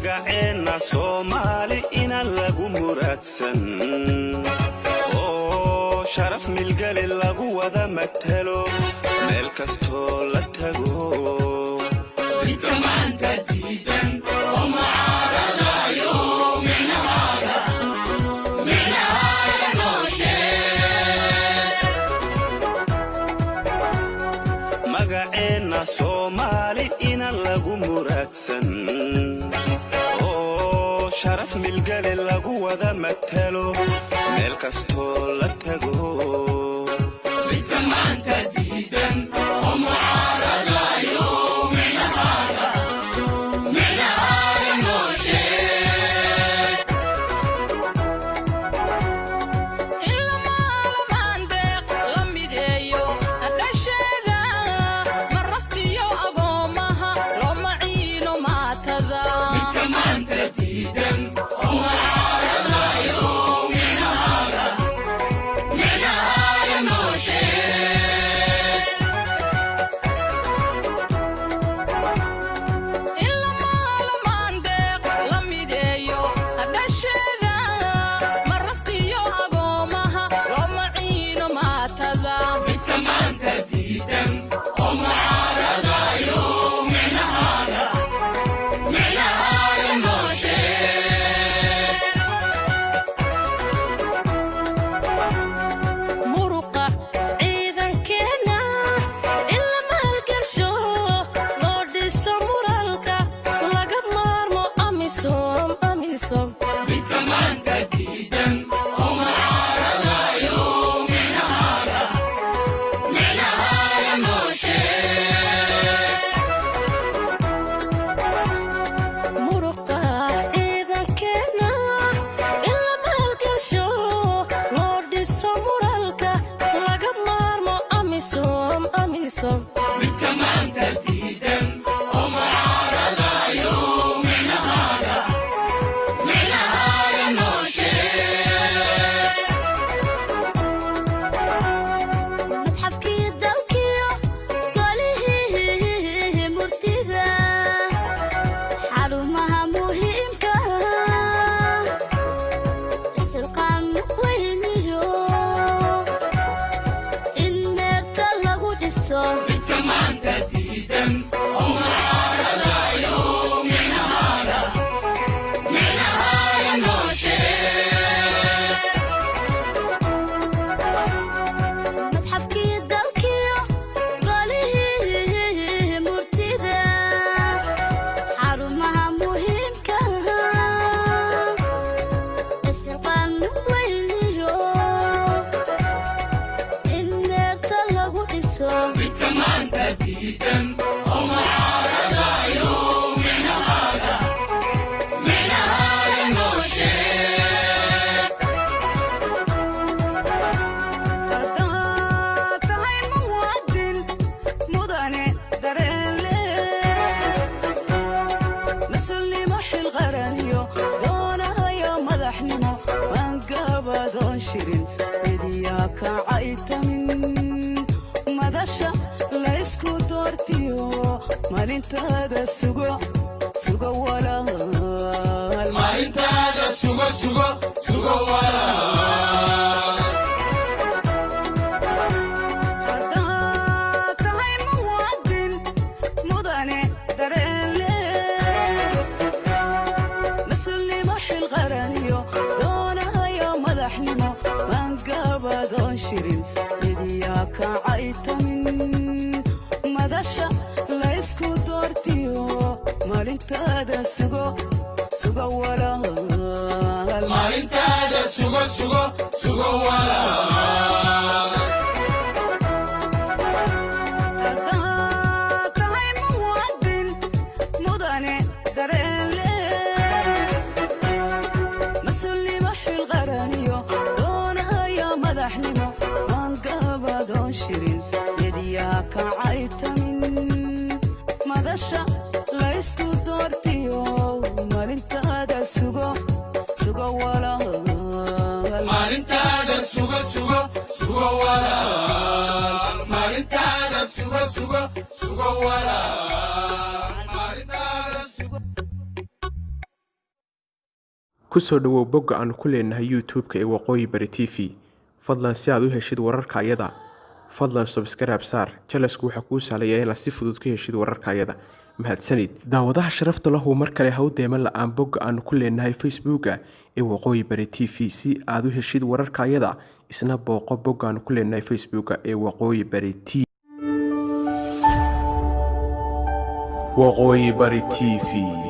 Magaceenna Soomaali inaan lagu muraadsan oo sharaf milgale lagu wada matalo meel kastoo la tago. Midka maanta diidan oo mucaaradayo, micnahaaga, micnahaaga noo sheeg. Magaceenna Soomaali inaan lagu muraadsan oo sharaf milgale lagu wada matalo meel kastoo la tago. Midka maanta diidan oo mucaaradayo, micnahaaga, micnahaaga noo sheeg. In lamaalamaan deeq la mideeyo dhasheeda, marastiyo agoomaha looma ciino maatada. Midka maanta diidan oo mucaaradayo, micnahaaga, micnahaaga noo sheeg. In lamaalamaan deeq la mideeyo dhasheeda, marastiyo agoomaha looma ciino maatada. Midka maanta diidan oo mucaaradayo, micnahaaga, micnahaaga noo sheeg. Muruqa ciidankeena in la maalgelsho, loo dhiso muraalka, laga maarmo AMISOM, AMISOM. Midka maanta diidan oo mucaaradayo, micnahaaga, micnahaaga noo sheeg. Muruqa ciidankeena in la maalgelsho, loo dhiso muraalka, laga maarmo AMISOM, AMISOM. Midka maanta diidan oo mucaaradayo, micnahaaga, micnahaaga noo sheeg. Madxafkii dalkiyo golihii murtida, xarumaha muhiimka, isxilqaan weyniyo in meerta lagu dhiso. Midka maanta diidan oo mucaaradayo, micnahaaga, micnahaaga noo sheeg. Madxafkii dalkiyo golihii murtida, xarumaha muhiimka, isxilqaan weyniyo in meerta lagu dhiso. Midka maanta diidan oo mucaaradayo, micnahaaga, micnahaaga noo sheeg. Haddaad tahay muwaadin mudane dareen leh, mas-uulnimo xil qaraniyo doonahayo madaxnimo, waan gabadoon shirin midiyaa kacaytamin madasha laysku doortiyo maalintaada sugo, sugo walaal. Maalintaada sugo, sugo, sugo walaal. Haddaad tahay muwaadin mudane dareen leh, mas-uulnimo xil qaraniyo doonahayo madaxnimo, waan gabadoon shirin midiyaa kacaytamin madasha laysku doortiyo maalintaada sugo, sugo walaal. Maalintaada sugo, sugo, sugo walaal. Haddaad tahay muwaadin mudane dareen leh, mas-uulnimo xil qaraniyo doonahayo madaxnimo, waan gabadoon shirin midiyaa kacaytamin madasha laysku doortiyo maalintaada sugo, sugo walaal. Maalintaada sugo, sugo, sugo walaal. Maalintaada sugo, sugo, sugo walaal. Maalintaada sugo. Ku soo dhowow bogga aanu ku leenahay YouTube-ka ee Waqooyi Bari TV. Fadlan si aad u heshid wararka ayada, fadlan subscribe saar. Jalasku waxaa kuu sahlaya inaad si fudud ka heshid wararka ayada. Mahadsanid. Daawadaha sharafta lahu, mar kale ha u deeman la'aan bogga aanu ku leenahay Facebooka ee Waqooyi Bari TV si aad u heshid wararka ayada. Isna booqo bogga aanu ku leenahay Facebooka ee Waqooyi Bari T Waqooyi Bari TV.